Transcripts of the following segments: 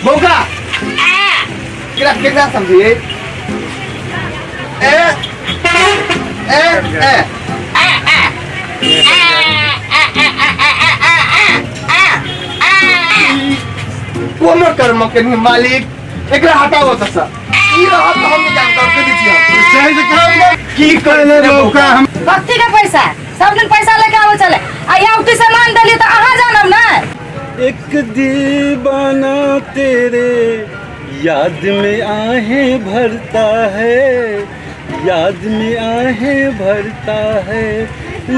मौका केकरा केकरा समझिए ए ए ए कोनो कर्म के नहीं मालिक एकरा हटाओ तसा ई रहत तो हम काम कर के दी छी हम सही से काम कर। की करे मौका हम कथी के पैसा सब दिन पैसा लेके आवे चले आ यहाँ उठी सामान देली तो अहाँ जानब ना एक दीवाना तेरे याद में आहें भरता है याद में आहें भरता है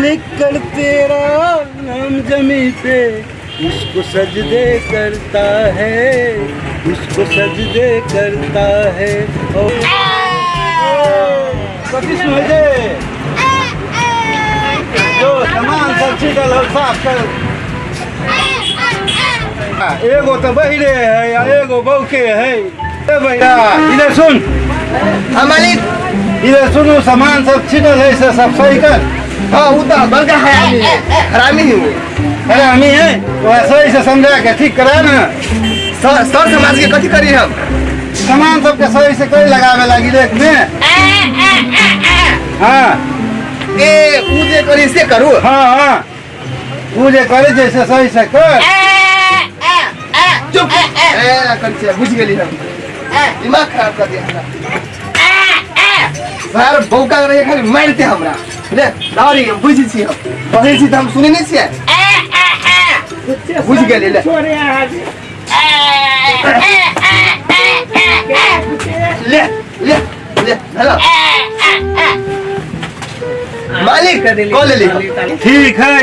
लिख कर तेरा नाम जमी पे उसको सजदे करता है उसको सजदे करता है ओ, कथी सुनै छै जो सामान सब छीटल हौ साफ कर एगो तऽ बहिरे है आ एगो बौके है ए भैया इधर सुन हाँ मालिक इधर सुनू सामान सब छीटल है से सब सही कर हाँ वो तो बड़का हरामी है हरामी ही वो हरामी है वह सही से समझा के ठीक करा ना सर सर समाज के कथी करी हम सामान सबके सही से कहीं लगावे लागी रेक में हाँ ए ऊ जे करी से करू हाँ हाँ उ जे करे छै से सही से कर चुप ए कर छै बुझ गेली हम दिमाग खराब कर दिया हमरा भार बौका रहे खाली मारते हमरा ले दारी हम बुझी छी हम बजै छी तऽ हम सुनै नहि छियै बुझ गेली ले ले ले ले हेलो मालिक कऽ लेली हम ठीक है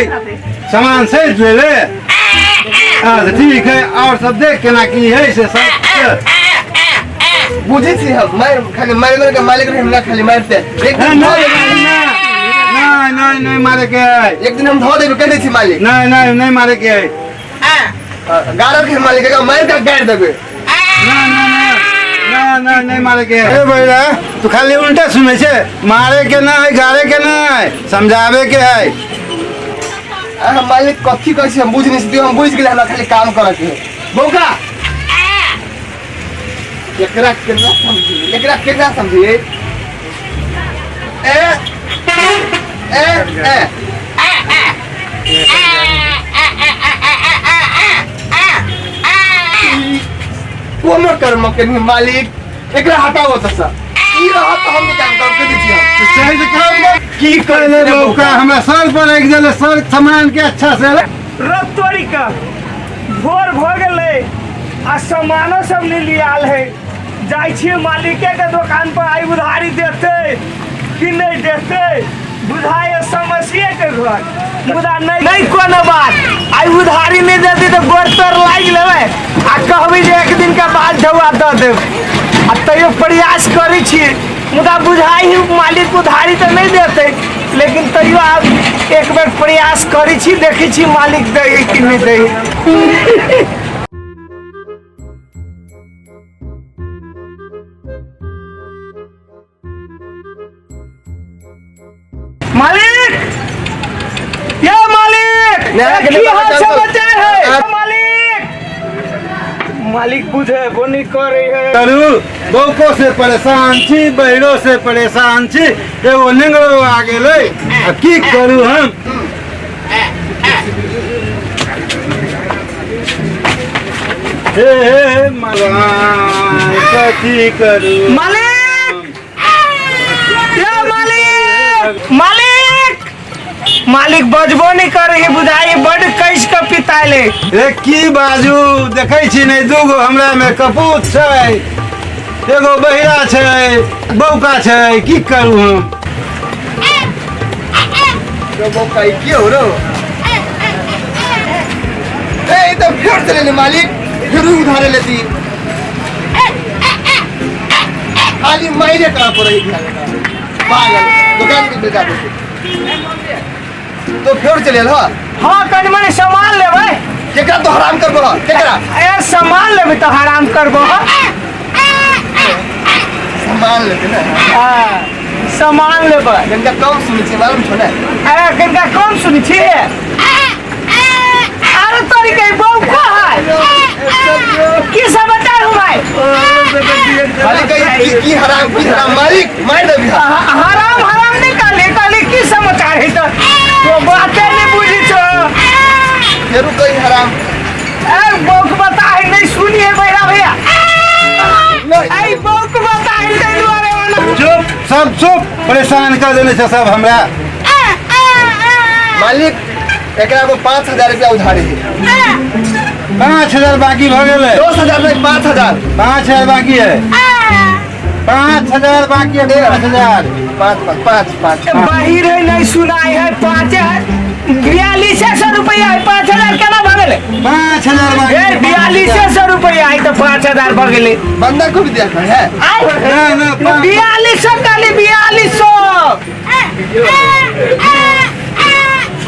सामान सही ले ले अच्छा ठीक है और सब देख केना की है से सब बुझै छी हम मारि खाली मारि मारि के मालिक रहे हमरा खाली मारते एक दिन नहीं धऽ देबै नहीं नहीं नहीं मारे के है एक दिन हम धऽ देबै कह दै छी मालिक नहीं नहीं नहीं मारे के है गाड़ल के मालिक के मारि के गाड़ि देबै ना ना ना ना ना नहीं मारे के ए भैया तू खाली उल्टा सुनै छै मारे के नहीं गारे के नहीं समझावे के है अहाँ मालिक कथी कहै छी हम बुझि नहि छी हम बुझि गेलै हमरा खाली काम करऽ के है बौका एकरा केना समझी एकरा केना समझी ए ए ए कोनो कर्म के नहीं मालिक एकरा हटाओ तसा ई रहत तो हम काम कर के दी छी हम सही से काम कर। की करे करे मौका हमरा सर पर एक जले सर सामान के अच्छा से रत तोरी का भोर भऽ गेलै आ सामानो सब नहि लियाल है जाइ छियै मालिके के दोकान पर आइ उधारी देतै कि नहि देतै बुझाइए समस्ये के घर मुदा नहि नहि कोनो बात आइ उधारी नहि देतै तऽ गोर तोर लागि लेबै आ कहबै जे एक दिन के बाद ढौआ दऽ देब आ तैयो प्रयास करै छियै मुदा बुझाइ ही मालिक उधारी तऽ नहि देतै लेकिन तैयो आब एक बेर प्रयास करै छी देखै छी मालिक दै कि नहि दै मालिक ये मालिक नहीं, की हाल नहीं, समाचार है मालिक मालिक बुझे वो नहीं करे है करू बौको से परेशान छी बहिरो से परेशान छी एगो नेंगरो आ गेलै आ की करू हम हे हे हे भगवान कथी करू मालिक ये मालिक मालिक मालिक बजबो नहीं करे है बुझाई बड कैस के पिताले रे की बाजू देखै छी नहि दूगो हमरा मे कपूत छै एगो बहिरा छै बौका छै की करू हम रो बौका ई के हो रो ए ई तऽ फेर चले ले मालिक फेर उधारे लेती खाली मायरे करा पड़े पागल दुकान के बेचा दे तो फेर चले हाँ हाँ कनि मनि सामान लेबै केकरा तो हराम करबो हँ केकरा ए सामान लेबै तऽ हराम करबो सामान लेते ना हाँ सामान लेबै कनिका कम सुनै छियै मालूम छौ ने अरे कनिका कम सुनै छियै अरे तोरी के बौका है की समाचार मालिक कही की की हराम, की हराम मालिक मार दे बिहार। हराम हराम नहीं कहले, कहले की समाचार है तो तो बाते नहीं बुझी छो। फेरू कही हराम। ए बौक बता है नहीं सुनिए बहिरा भैया। नहीं। ए बौक बता है तै दुआरे वाला। चुप सब चुप, परेशान कर देने छै सब हमरा। मालिक एकरा को 5000 रुपया उधारी है। 5000 बाकी भ गेलै। 10000 नहीं, 5000। 5000 बाकी है। 5000 बाकी है, 5000। पाँच, पाँच, पाँच, पाँच। बाहिर है नहीं सुनाई है, पाँच है 4200 रुपया है, 5000 केना भ गेलै? 5000 बाकी ए, है, 4200 रुपया है तो 5000 भ गेलै। बंदा को भी देखा है। आय। ना, ना, पाँच। 4200 कहली, 4200।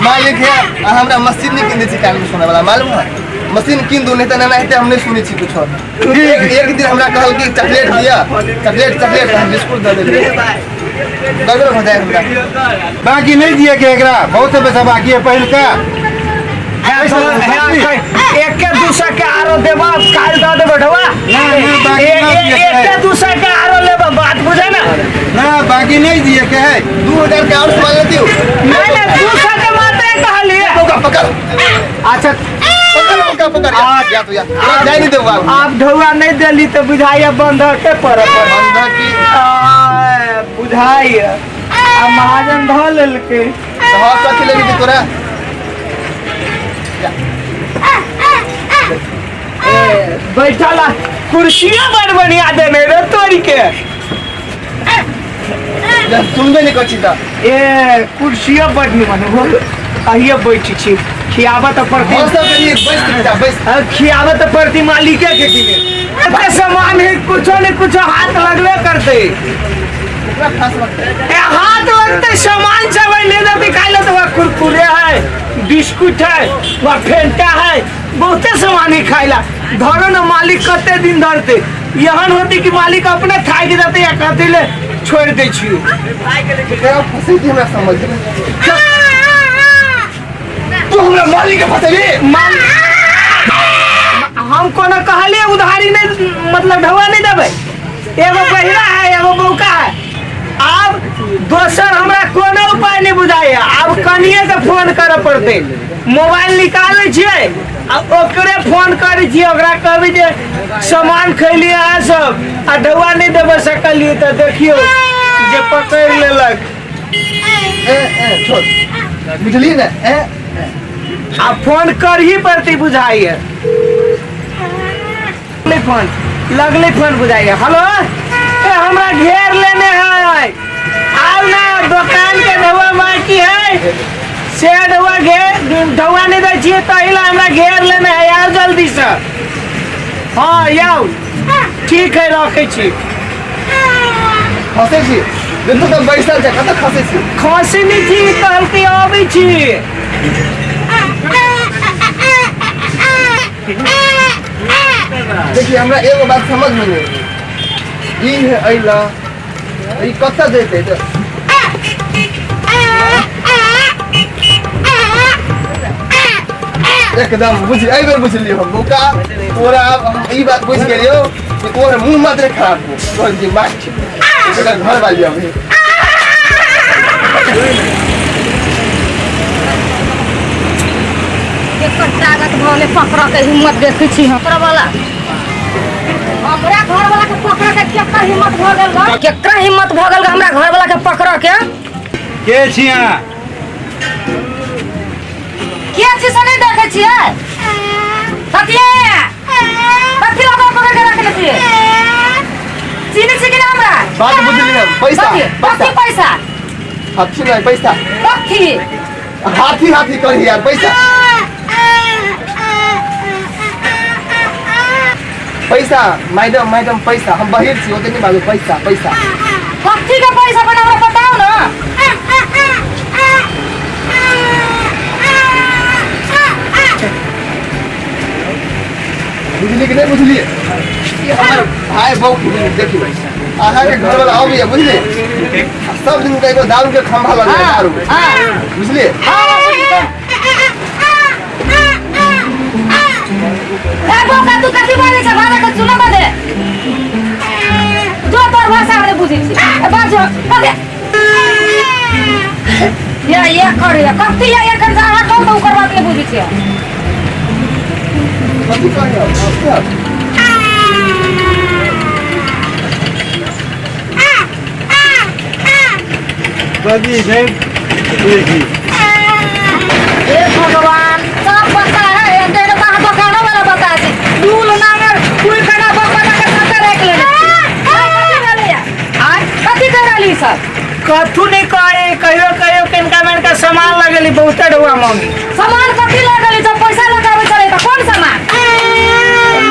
मालिक है, आ हमरा मशीन नहीं किन दै छी कान में सुनै वाला, मालूम है? मशीन किन दू, नहीं तो ना हेतै, हम नहीं सुनै छी कुछो। एक दिन हमरा कहल कि चॉकलेट दिया, चॉकलेट, चॉकलेट, हम बिस्कुट दऽ देलियै। गड़बड़ हो जाए हमरा। बाकी नहीं दिए के एकरा, बहुत पैसा बाकी है पहिलका। एक के दू सौ के आरो देबा, काल दऽ देबो ढौआ। ना, ना, बाकी ना दिए के एक के है। दू सौ के आरो लेबा, बात बुझे ना? ना, बाकी नहीं दिए के है। 2000 के और सामान लेती हूँ। नहीं, नहीं, 200 के मात्र कहलिए। पकड़, पकड़। अच्छा। पकड़, पकड़, पकड़। या, या तो या। या, जाय नहीं देबो आब। आप ढौआ नहीं देली तो बुझाइए बंधक के पड़त। बंधक की? आ, बुझाइए। आ महाजन धऽ लेलकै। धऽ कथी लेलकै तोरा? ए, बैठल आ, कुर्सियो बड़ बढ़िया देने रे तोरी के। जा, सुनबे नहीं करै छी तऽ। ए, कुर्सियो बड़ निमन हो। अहिए बैठ छी। खियाबऽ तऽ पड़तै। हम सब कनी बैस के जा, बैस। हाँ, खियाबऽ तऽ पड़तै मालिके के किने। एते सामान है, कुछो ने कुछो हाथ लगबे करतै। ओकरा खास लगतै। ए, हाथ लगतै, सामान सब है, ले जल्दी खाइ ले तो वह कुरकुरे है, बिस्कुट है, वह फेंटा है, बहुते सामान है खाइ ला। धरो ना मालिक कते दिन धरते। एहन होती कि मालिक अपने थाकि जेतै या कहतै ले छोड़ि दै छियौ। एकरा फंसै छी हमरा समझ में। तू हमरा मालिक के फंसेबी? हम कोनो कहलिए उधारी नहीं, मतलब ढौआ नहीं देबै। एगो बहिरा है, एगो बौका है। आब दोसर हमरा कोनो उपाय नहीं बुझाइए। आब कनिए के फोन करऽ पड़तै। मोबाइल निकालै छियै आ ओकरे फोन करै छियै, ओकरा कहबै जे सामान खैलियै अहाँ सब आ ढौआ नहीं देबऽ सकलियै तऽ देखियौ जे पकड़ि लेलक। ए, ए, छोड़। बुझलियै ने? ए, ए। आ फोन करही पड़तै बुझाइए। लगलै फोन, लगलै फोन बुझाइए। हेलो, ए, हमरा घेर लेने है, आउ ना, दोकान के ढौआ बाकी है, से ढौआ घेर, ढौआ नहीं दै छियै तहि ला हमरा घेर लेने है, आउ जल्दी से। हाँ, आउ, ठीक है, रखै छी। खसै छी? देखू तऽ बैसल छै, कतऽ खसै छी? खसै नहि छी, कहलकै अबै छी। देखिए, हमरा एगो बात समझ में नहीं आबै। ई है अइला, ई कतऽ जेतै? तऽ एकदम बुझ, एहि बेर बुझलियौ हम बौका तोरा। आब हम ई बात बुझि गेलियौ कि तोहर मुँह मात्रे खराब हो, तोहर दिमाग छै। एकर घर वाली अभी एकर ताकत भऽ गेलै पकड़ऽ के हिम्मत देखै छी हम। पकड़ऽ वाला। हमरा घर वाला के पकड़ऽ के केकर हिम्मत भऽ गेल ग? केकर हिम्मत भऽ गेल ग हमरा घर वाला के पकड़ऽ के? के छी अहाँ? के छी से नहि देखै छियै? कथिए? कथी लऽ कऽ पकड़ के रखने छियै? चिन्है छी कि नहि हमरा? बात बुझलियै हम। पैसा, कथी? पैसा। कथी पैसा? हाथी नहि, पैसा। कथी? हाथी हाथी करी यार, पैसा। पैसा मैडम, मैडम पैसा, हम बहिर छी, ओते नहि बाजू, पैसा, पैसा। कथी के पैसा बना हमरा बताउ ना। बुझलियै कि नहि बुझलियै? ई हमर भाय बहुत देखियौ, अहाँके घर वाला अबैया, बुझलियै? सब दिन के एगो दारू के खंभा लगलै, दारू, बुझलियै? ए बौका, तू कथी बाजै छै? बाजै के सुनऽ दे। या ये करे कथी या ये कर अहाँ कहू तऽ ओकर बात नहि बुझै छियै। कथी कहै? कथी छै बुझै छी? हे भगवान, सब पता है। एते बाहर दोकानो वाला बता छै दूल नांगर कुल खाना बक बता के सबके राखि लेने छी। कथी भेलैया? आय। कथी कर रहली सब? कथू नहीं कहे, कहियो कहियो किनका मेनका सामान लगेली बहुते ढुआ मम्मी। सामान कथी लगेली? जब पैसा लगाबै छलै तऽ कोन सामान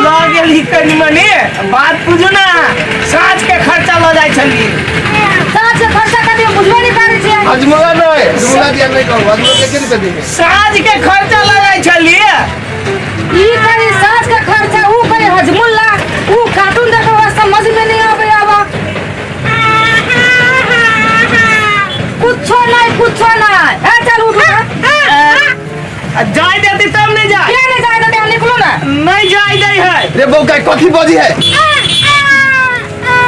लऽ गेली? कनि मनि बात बुझू ना, साँझ के खर्चा लऽ जाइ छलियै। साँझ के खर्चा कथी? बुझबे नहि करै छियै। हजमोला नहीं, हजमोला दिया नहीं कहू, हजमोला के रुपये देंगे? साँझ के खर्चा लऽ जाइ छलियै। ई करी साँझ के खर्चा, ऊ करी हजमुल्ला, ऊ कार्टून देखो, समझ में नहीं आवे। आवा कुछो नहीं, कुछो नहीं। ए चल उठ। आ जाय देती तब नहीं जाय। के नहीं जाए देते? निकलू ना। नहीं जाय दै है। रे बौका, कथी बजी है?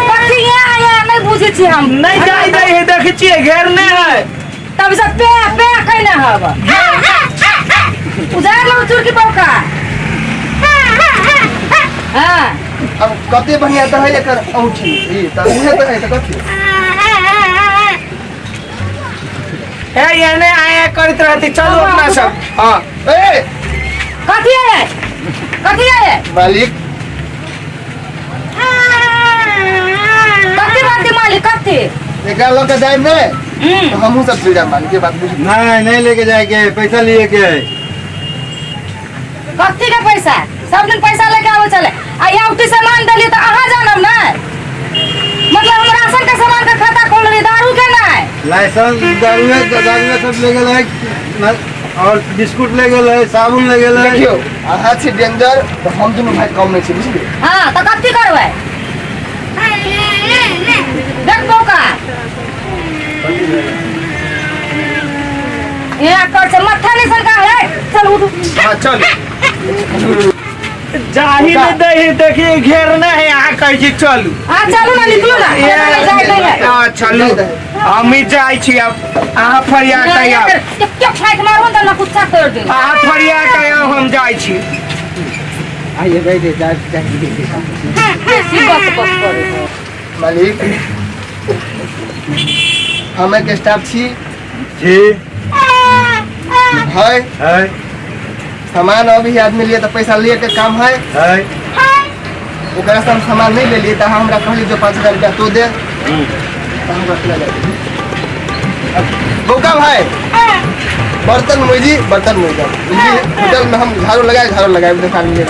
कथी ये ये नहीं बुझै छी हम। नहीं जाय दै है, देखै छियै घेरने है। तब सब पे पे कैने हब उजार लो चुरकी पौका। हाँ। अब कते बढ़िया तऽ है एकर औंठी ई तऽ उहे तऽ है, तऽ कथी? हे एने आया करैत रहती। चलू अपना सब। हाँ। ए। कथी है? कथी है? मालिक। कथी बात है मालिक, कथी? एकरा लऽ के जायब ने तऽ हमहूँ सब चलि जायब मालिक, के बात बुझ। नहीं नहीं, लेके जाए के है, पैसा लिए के है। कथी के पैसा? सब दिन पैसा लेके आवे चले आ यहाँ उठी सामान देली तऽ अहाँ जानब ने। मतलब हम राशन के सामान के खाता खोल रही, दारू के नहीं। लाइसेंस दारुए दारुए सब ले गेल है और बिस्कुट ले गेल है, साबुन ले गेल है। देखियौ, अहाँ छी डेंजर तऽ हम दुनू भाई कम नहि छी, बुझलियै? हाँ, तऽ कथी करबै? देखबो का यहाँ कर छै मत्था नहीं सनका है। चल उठ। हाँ, चल। जाही नहीं दै है, देखिए घेरने है। अहाँ कहै छी चलू। हाँ, चलू ना, निकलू ना। जाय नहीं है। हाँ, चलू, हमही जाइ छी अब। अहाँ फरिया के आउ। क्या फाइट मारू तऽ ना कुत्ता तोड़ दे। अहाँ फरिया के आउ, हम जाइ छी। आइए बैठे जा। बेसी बक बक करे। मालिक, हम एक स्टाफ छी। जी। है। है। सामान अभी आदमी लिए तऽ पैसा लिए के काम है। है। ओकरा से हम सामान नहीं लेलिए तऽ अहाँ हमरा कहली जो 5000 रुपया तो दे, तऽ हम रखले जाय। बौका भाई, बर्तन मोजी, बर्तन मोजा, बुझलिए? होटल में हम झाड़ू लगाए, झाड़ू लगाए दुकान में।